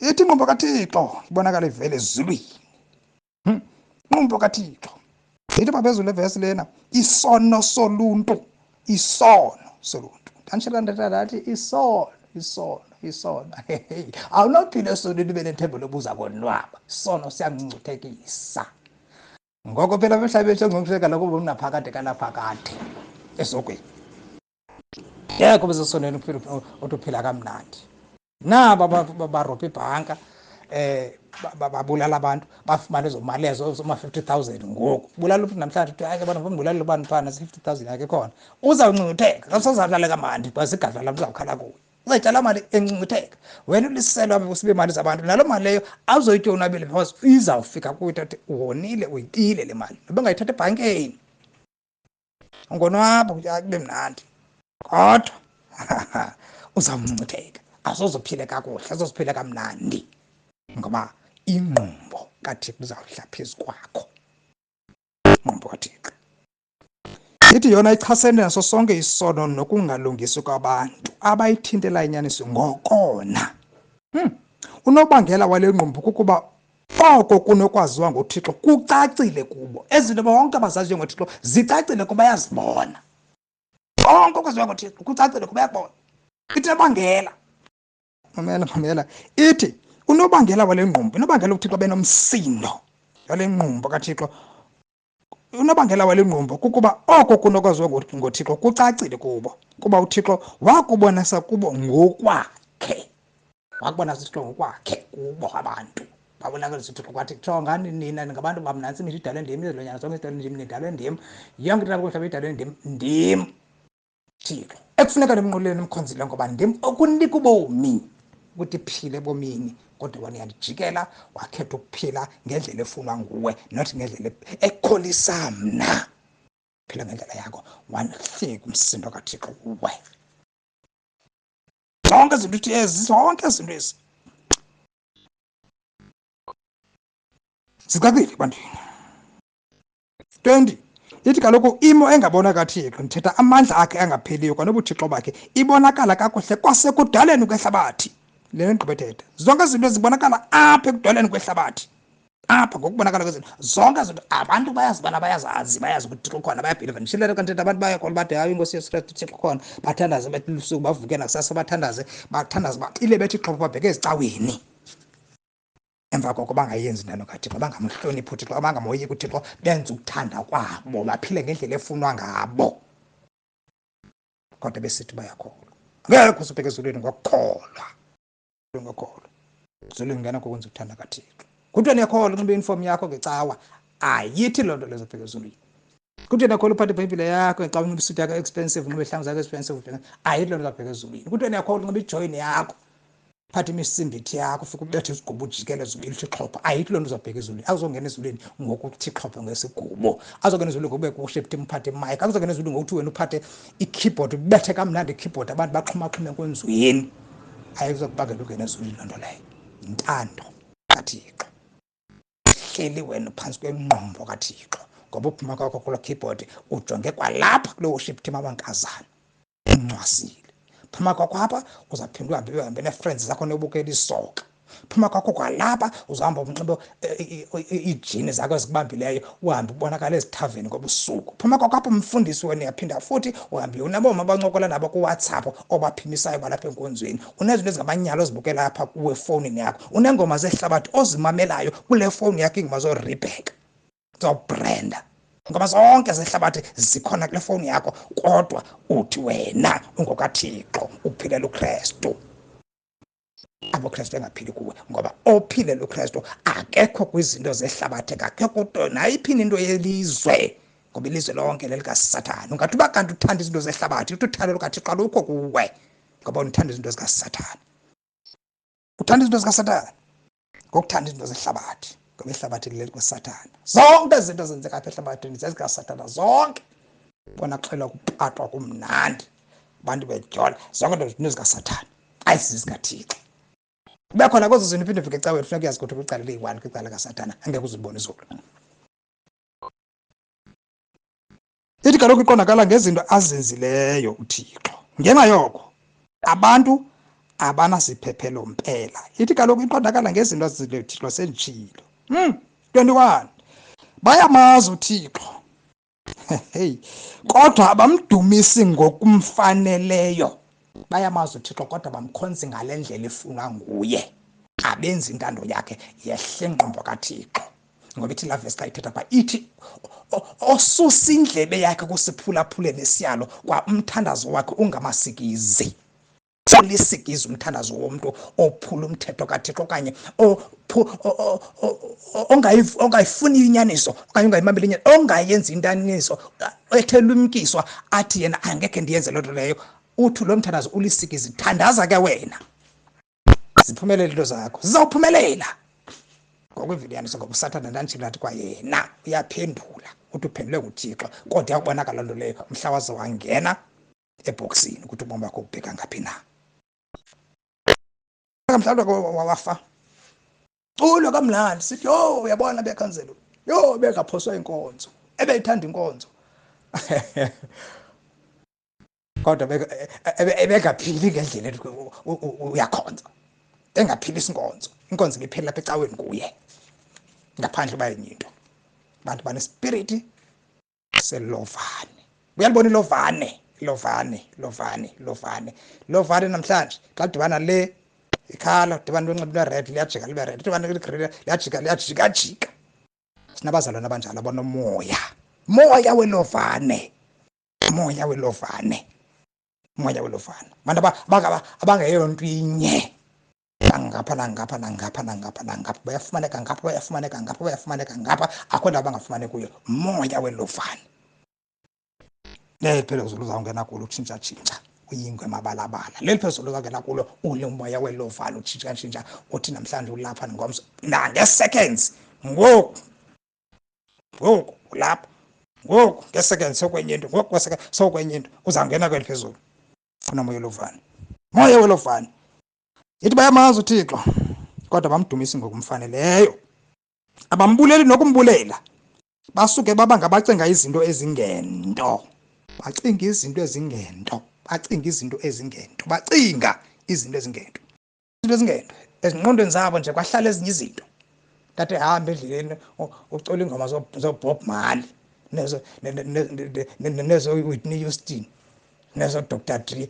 Ithi ingqumbo kaThixo ibonakala ivele ezulwini. Ingqumbo kaThixo. Ithi baphezulu levesi lena, isono soluntu, isono soluntu. Ndandishela ndathatha ndathi isono, isono, isono. Awunophila esonweni ube nethemba lobuza konwaba. Isono siyangcungcuthekisa. Ngoko phela emhlabeni sengcungcutheka lokho unaphakade kanaphakade esogweni. Ngekho besesonweni uphila uthi uphila kamnandi. Naba barobha ibhanka, babulala abantu, bafumana ezo mali ezo zoma 50,000 ngoku. Bulala umntu namhlanje uthi hayi ke bana ngibulala ubani phana 50,000 yakhe khona. Uzawungcungcutheka, awusazalale kamandi, because igazi lam lizawukhala kuwe. Uzayitshala mali engcungcutheka. Wena uliselwa usibe imali zabantu, naloo mali leyo awuzoyitya unwabile because izawufika kuwe ithathe wonile, uyitile le mali. Noba ungayithatha ebhankeni. Ungonwaba kube mnandi. Kodwa uzawungcungcutheka, awusoze kakuhle, awusoze kamnandi. Ngoba ingqumbo kaThixo izawuhla phezu kwakho. Ingqumbo kaThixo. Ithi yona ichasene naso sonke isono nokungalungisi kwabantu abayithintela inyaniso ngokona. Unobangela wale ngqumbo kukuba oko kunokwaziwa ngoThixo kucacile kubo. Ezinto bonke abazaziyo ngoThixo zicacile kuba bayazibona. Konke okwaziwa ngoThixo kucacile kuba bayakubona. Ithi unobangela. Mamela, mamela. Ithi unobangela wale ngqumbo, unobangela uThixo benomsindo wale ngqumbo kaThixo. Unobangela wale ngqumbo kukuba oko kunokwaziwa ngoThixo kucacile kubo, kuba uThixo wakubonisa kubo ngokwakhe. Wakubonisa uThixo ngokwakhe kubo abantu. Babonakalisa uThixo kwathi kuthiwa ngani nina ningabantu bam, nantsi imithi idalwe ndim, izilwanyana zonke zidalwe ndim, nidalwe ndim. Yonke into lapha kumhlaba idalwe ndim, ndim Thixo. Ekufuneka nimnqulele nimkhonzile ngoba ndim okunika ubomi ukuthi phile ebomini, kodwa wena uyandijikela wakhetha ukuphila ngendlela efunwa nguwe, not ngendlela ekholisa mna. Phila ngendlela yakho, wahlika umsindo kaThixo kuwe. Zonke izinto uthi ezi, zonke izinto ezi zicacile ebantwini. 20 ithi kaloku imo engabonwa kaThixo, ndithetha amandla akhe angapheliyo kwanobuthixo bakhe, ibonakala kakuhle kwasekudaleni kwehlabathi. Le nto ethetha zonke izinto zibonakala apha ekudaleni kwehlabathi, apha ngokubonakala kwezinto zonke izinto abantu bayazibona, bayazazi, bayazi ukuthi uThixo ukhona, bayabhiliva. Ndishilele kanti abantu bayakholwa bathi hayi inkosi Yesu Kristu uThixo ukhona, bathandaze bethi lusuku bavuke nakusasa bathandaze, bathandaze baxile bethi xhopho babheke ezicaweni. Emva koko bangayenzi intando kaThixo, bangamhloniphi uThixo, bangamoyiki uThixo, benze ukuthanda kwabo, baphile ngendlela efunwa ngabo. Kodwa besithi bayakholwa. Angekho usubheke ezulwini ngokukholwa. Ngokukholwa. Ezulwini ngena ngokwenza ukuthanda kaThixo. Kuthiwa niyakholwa unxibe uniform yakho ngecawa, ayithi loo nto leyo uzobheka ezulwini. Kuthiwa niyakholwa uphathe ibhayibhile yakho ngecawa, unxibe isuti yakho expensive, unxibe ihlangu zakho expensive, ayithi loo nto uzabheka ezulwini. Kuthiwa niyakholwa unxibe ijoyini yakho, phatha imisimbithi yakho, ufike ubethe isigubu ujikeleze ubile uthi xhopho, ayithi loo nto uzabheka ezulwini. Awuzongena ezulwini ngokuthi xhopho ngesigubo, awuzongena ezulwini ngokube worship team uphathe imic, awuzongena ezulwini ngokuthi wena uphathe i-keyboard ubethe kamnandi i-keyboard abantu baxhumaxhume enkonzweni. Ayizokubangela ungena ezulwini loo nto leyo. Yintando kaThixo. Hleli wena phantsi kwengqumbo kaThixo, ngoba uphuma kwakho kuloo keyboard ujonge kwalapha kuloo worship team abankazana uncwasile. Phuma kwakho apha uzawuphinda uhambe uhambe nee-friends zakho niyobukela isoka. Phuma kwakho kwalapha uzawuhamba unxibe iijini zakho ezikubambileyo uhambe ubonakala ezithaveni ngobusuku. Phuma kwakho apha umfundisi wena uyaphinda futhi uhambe unaboma abancokola nabo kuWhatsApp obaphimisayo balapha enkonzweni. Unezinto ezingamanyala ozibukela apha kuwe efowunini yakho. Uneengoma zehlabathi ozimamelayo kule fowuni yakho, iingoma zooRebecca, zooBrenda. Ngoba zonke zehlabathi zikhona kule fowuni yakho, kodwa uthi wena ungokaThixo, uphilela uKristu. Abo Kristu engaphili kuwe, ngoba ophilela uKristu akekho kwizinto zehlabathi, akekho kuto nayiphi into yelizwe, ngoba ilizwe lonke lelikaSathane. Ungathi uba kanti uthanda izinto zehlabathi, uthi uthando lukaThixo alukho kuwe, ngoba uthanda izinto zikaSathane. Uthanda izinto zikaSathane ngokuthanda izinto zehlabathi, ngoba ihlabathi lileli kwaSathane. Zonke izinto zenzeka apha ehlabathini zezikaSathana zonke. Bona kuxhelwa kupatwa kumnandi, abantu bedyola, zonke izinto zikaSathane, ayisizi zikaThixo. Kube khona kwezo zinto uphinde ufike ecaweni, funeka uyazi ukuthi kwicala eliyi-one kwicala likaSathana angeke uzibone izulu. Ithi kaloku iqondakala ngezinto azenzileyo uThixo. Ngenxa yoko abantu Abanasiphephelo mpela. Ithi kaloku iqondakala ngezinto azizileyo uThixo, senditshilo. 21. Bayamazi uThixo, hey, kodwa abamdumisi ngokumfaneleyo. Bayamazi uThixo kodwa bamkhonzi ngale ndlela ifunwa nguye. Abenzi intando yakhe, yehle ingqumbo kaThixo. Ngoba ithi laa vesi xa ithetha pha ithi osusa indlebe yakhe kusiphulaphuleni isiyalo, kwa umthandazo wakhe ungamasikizi. Ulisikizi umthandazo womntu ophula umthetho kaThixo okanye ongayifuni inyaniso okanye ongayimameli inyaniso, ongayenzi intaniso ethe lumkiswa athi yena angekhe ndiyenze loo nto leyo. Uthi lo mthandazo ulisikizi. Thandaza ke wena, ziphumelele into zakho, zizawuphumelela ngokwevilianiso. Ngoba uSathana ndanditshilo athi kwayena uyaphendula, uthi uphendule nguThixo, kodwa iyawubonakala loo nto leyo mhla waze wangena ebhokisini ukuthi ubomi bakho ubheka ngaphi na. Mhlawumbi wafa culwa kamnandi, sithi yho uyabona bekhanzelo, yho bengaphoswa inkonzo, ebeyithanda inkonzo, kodwa ebengaphili ngendlela ethi uyakhonza, engaphilisi inkonzo. Inkonzo ibiphela lapha ecaweni kuye, ngaphandle uba yenye into. Abantu banespiriti selovane. Uyalibona ilovane, lovane, lovane, lovane, lovane. Namhlanje xa dibana le ikhala, dibana into enxiba into red, liyajika libe red, dibana ligreen, liyajika, liyajikajika. Sinabazalwane abanjalo abonomoya, moya welovane, moya welovane, moya welovane. Abantu abangeyonto inye, bangapha nangapha nangapha nangapha nangapha, bayafumaneka ngapha, bayafumaneka ngapha, bayafumaneka ngapha, akho ndawo bangafumani kuyo. Moya welovane. Leli phezulu uzawungena kulo utshintshatshintsha, uyingwe mabalabala. Leli phezulu uzawungena kulo ulomoya welovane, utshintshatshintsha, uthi namhlanje ulapha ngomso, nange-seconds ngoku, ngoku ulapha, ngoku nge-seconds sokwenye into, ngoku nge-seconds sokwenye into, uzawungena kweli phezulu. Unomoya welovane, moya welovane. Ithi bayamazi uThixo kodwa bamdumisi ngokumfaneleyo, abambuleli nokumbulela. Basuke baba ngabacinga izinto ezingento, bacinga izinto ezingento, bacinga izinto ezingento, bacinga izinto ezingento, izinto ezingento ezingqondweni zabo nje kwahlala ezinye izinto. Tata ehamba endleleni ucula ingoma zoBob Marley nezo Whitney Houston nezo Dr. Dre.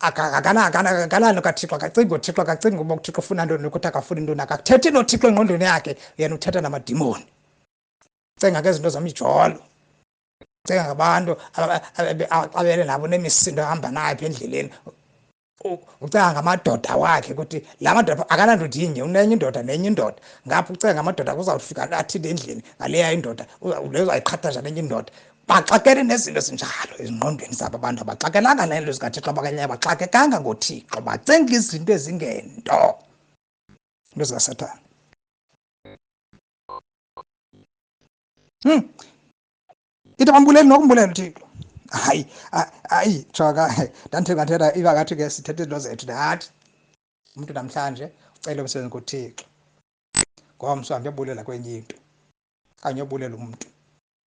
Akanalo kaThixo, akacingi ngoThixo, akacingi ngoba uThixo ufuna ntoni nokuthi akafuni ntoni, akathethi noThixo engqondweni yakhe, yena uthetha namadimoni. Cinga ngezinto zomjolo, cinga ngabantu axabele nabo nemisindo ahamba nayo apha endleleni. Ucinga ngamadoda wakhe ukuthi la madoda akanandoda inye, unenye indoda nenye indoda ngapha. Ucinga ngamadoda kuzawufika athini endlini ngaleya indoda, le uzayiqhatha njani enye indoda. Baxakene nezinto ezinjalo ezingqondweni zabo abantu, abaxakelanga nento zikaThixo, abakanye abaxakekanga ngoThixo, bacinga izinto ezingento, into zikaSathana. Ithi abambuleli nokumbulela uThixo. Hayi, hayi, jonga, ndandithe ngathetha iba ngathi ke sithethe izinto zethu. Ndathi umntu namhlanje ucela umsebenzi kuThixo, ngomso uhambe uyobulela kwenye into okanye uyobulela umntu.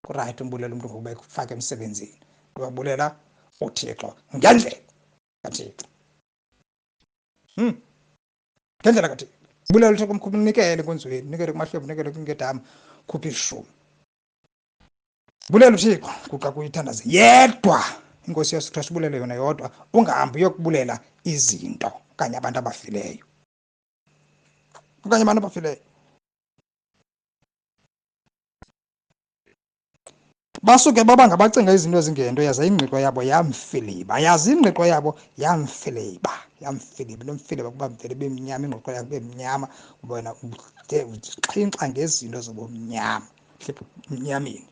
Kurayithi umbulela umntu ngokuba ekufake emsebenzini, uyobulela uThixo ngendlela kaThixo. Ngendlela kaThixo. Bulela uThixo, umnikele enkonzweni, unikele kumahlwempu, unikele kwinkedama, khupha ishumi. Bulela uThixo kuxa kuyithandaza yedwa iNkosi Yesu Kristu, ubulele yona yodwa, ungahambi uyokubulela izinto okanye abantu abafileyo, okanye abantu abafileyo. Basuke baba ngabacinga izinto ezingento, yaza ingqiqo yabo yamfiliba, yaza ingqiqo yabo yamfiliba, yamfiliba, nomfiliba kuba mvele bemnyama, ingqiqo yakho bemnyama, wena uxhinxa ngezinto zobumnyama, mnyameni.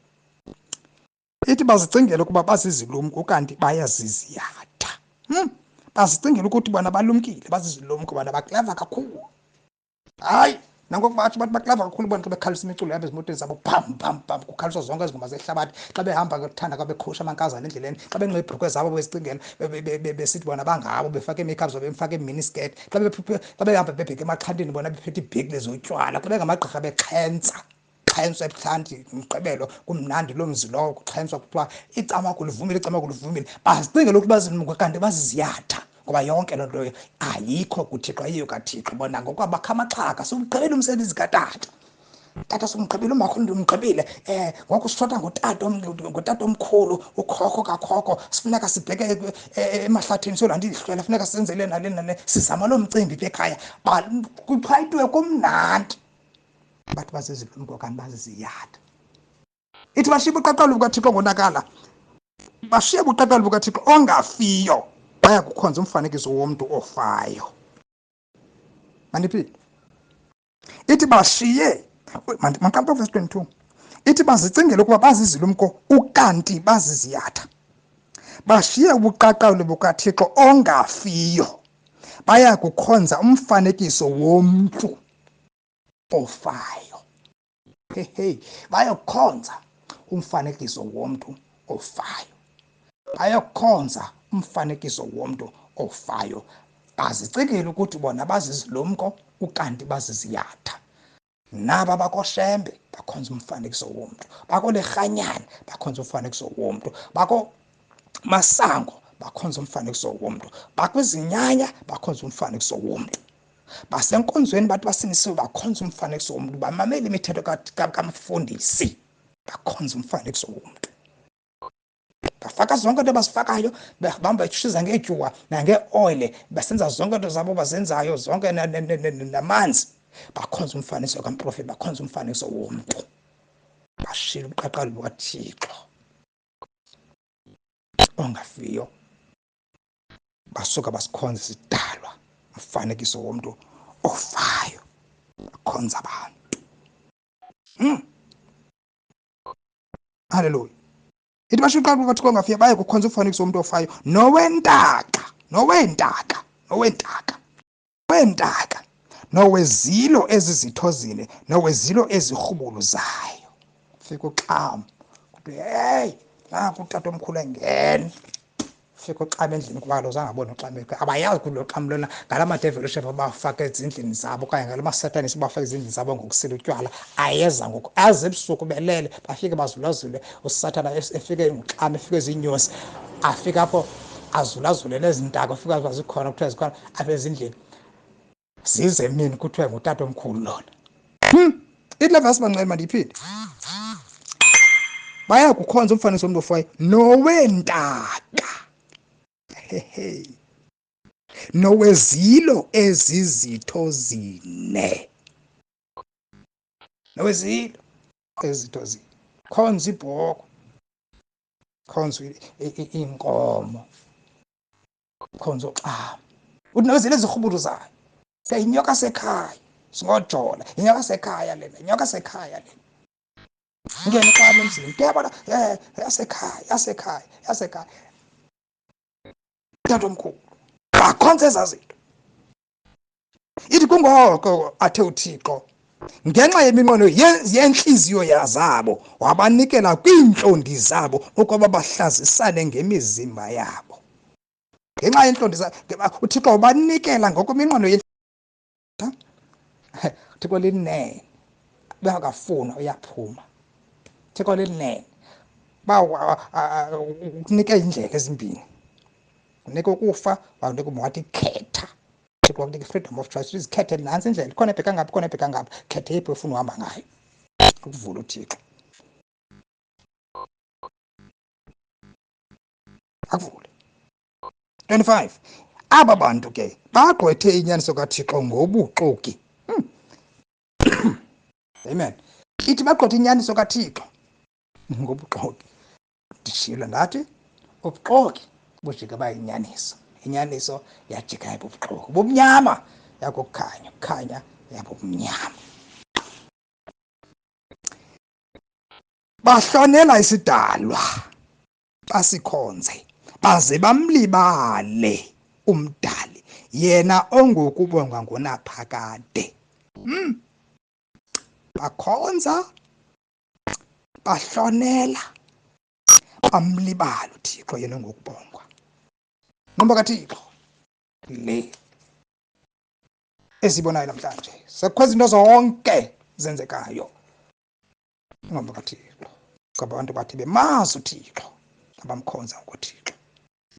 Ithi bazicingela ukuba bazizilumko kanti bayaziziyatha. Bazicingela ukuthi bona balumkile, bazizilumko, bona bakleva kakhulu. Hayi, nangoku batsho bathi bakleva kakhulu bona xa bekhalisa imiculo yabo ezimotweni zabo, pam pam pam, kukhaliswa zonke ezi ngoma zehlabathi. Xa behamba ngekuthanda kwabekhusha amankazana endleleni, xa benxibe iibhrukhwe zabo bezicingela, besithi bona bangabo, befake i-makeup zabo, befake i-miniskirt. Xa behamba bebheke emaxhantini bona bephethe iibhekile zotywala, xa bengamagqirha bexhentsa, xhentswa ebuhlanti umgqibelo, kumnandi loo mzi lowo, kuxhentswa kuthiwa icamagu livumile, icamagu livumile. Bazicingela ukuba bazilumko kanti baziziyatha. Ngoba yonke loo nto ayikho kuThixo, ayiyo kaThixo. Bona ngokwabakha amaxhaka, sowugqibile umsebenzi katata. Tata sumgqibile, umakhulu ndimgqibile. Ngoku sishota ngotata, ngotata omkhulu, ukhokho kakhokho. Sifuneka sibheke emahlathini siyolanda izihlwele, funeka senze le nale nale. Sizama loo mcimbi pha ekhaya. Kuchwayitiwe kumnandi. Bathi bazizilumko kanti baziziyatha. Ithi bashiye ubuqaqawuli bukaThixo ngonakala. Bashiye ubuqaqawuli bukaThixo ongafiyo. Baya kukhonza umfanekiso womntu ofayo. Mandiphinde. Ithi bashiye, mandiqale verse 22. Ithi bazicingele ukuba bazizilumko ukanti baziziyatha. Bashiye ubuqaqawuli bukaThixo ongafiyo. Baya kukhonza umfanekiso womntu ofayo. Hey, hey, bayokhonza umfanekiso womntu ofayo. Bayokhonza umfanekiso womntu ofayo. Bazicingile ukuthi bona bazizilumko ukanti baziziyatha. Naba bakoShembe bakhonza umfanekiso womntu, bakoLerhanyana bakhonza umfanekiso womntu, bakoMasango bakhonza umfanekiso womntu, bakwizinyanya bakhonza umfanekiso womntu, basenkonzweni bathi basindisiwe bakhonza umfanekiso womntu, bamamela imithetho kamfundisi bakhonza umfanekiso womntu. Bafaka zonke into abazifakayo, bahamba betshiza ngeetyuwa nangeeoyile, basenza zonke into zabo bazenzayo zonke namanzi. Bakhonza umfanekiso kamprofeti, bakhonza umfanekiso womntu. Bashiya ubuqaqawuli bukaThixo ongafiyo, basuka basikhonza isidalwa, umfanekiso womntu ofayo, bakhonza abantu. Haleluya. Ithi bashiya ubuqaqawuli bukaThixo ongafiyo, baye kukhonza umfanekiso womntu ofayo nowentaka, nowentaka, nowentaka, wentaka, nowezilo ezizithozile, nowezilo ezirhubuluzayo. Fika uxam, kuthiwe hey, nanku utata omkhulu engena. Fika uxam endlini kuba kaloku zange abone uxam ekhaya. Abayazi ukuthi lo xam lona ngala madevil shep abafake ezindlini zabo okanye ngala masatanisi abafake ezindlini zabo ngokusela utywala. Ayeza ngoku, aze ebusuku belele, bafike bazulazule. Usathana efike nguxam, efike ziinyosi, afike apho azulazule nezintaka, ufika zikhona, kuthiwa zikhona apha ezindlini. Zize emini kuthiwe ngutata omkhulu lona. Ithi le verse bangcwele mandiyiphinde. Baya kukhonza umfanekiso womntu ofayo nowentaka. Hehe. Nowezilo ezizitho zine. Nowezilo ezizitho zine. Khonza ibhokhwe. Khonza inkomo. Khonza uxama. Uthi nowezilo ezirhubuluzayo. Siyinyoka sekhaya. Singojola. Inyoka sekhaya lena. Inyoka sekhaya lena. Ngene kwami emzini. Kuyabona yasekhaya, yasekhaya, yasekhaya. Tata omkhulu. Bakhonza ezaa zinto. Ithi kungoko athe uThixo ngenxa yeminqweno yentliziyo yazabo wabanikela kwiintlondi zabo ukuba bahlazisane ngemizimba yabo. Ngenxa yeentlondi zabo uThixo wabanikela ngokweminqweno uThixo linene, bengakafuni uyaphuma. Thixo linene, ukunike iindlela ezimbini, unike ukufa, wanika wathi khetha. Thixo wakunika i-freedom of choice, uzikhethe nantsi indlela, ikhona ebheka ngapha, ikhona ebheka ngapha, khethe yiphi ofuna uhamba ngayo. Ukuvula uThixo akuvule. 25 Aba bantu ke bagqwethe inyaniso kaThixo ngobuxoki. Amen. Ithi bagqwethe inyaniso kaThixo ngobuxoki. Ndishilo ndathi ubuxoki bujike bayinyaniso, inyaniso yajika yabubuxoki, bumnyama yakukhanya, kukhanya yabumnyama. Bahlonela isidalwa basikhonze baze bamlibale umdali yena ongokubongwa ngonaphakade. Bakhonza, bahlonela, bamlibala uThixo yena ongokubongwa. Nqumba kaThixo le esibonayo namhlanje, sekukho izinto zonke zenzekayo. Nqumba kaThixo ngoba abantu bathi bemazi uThixo abamkhonza ngoThixo.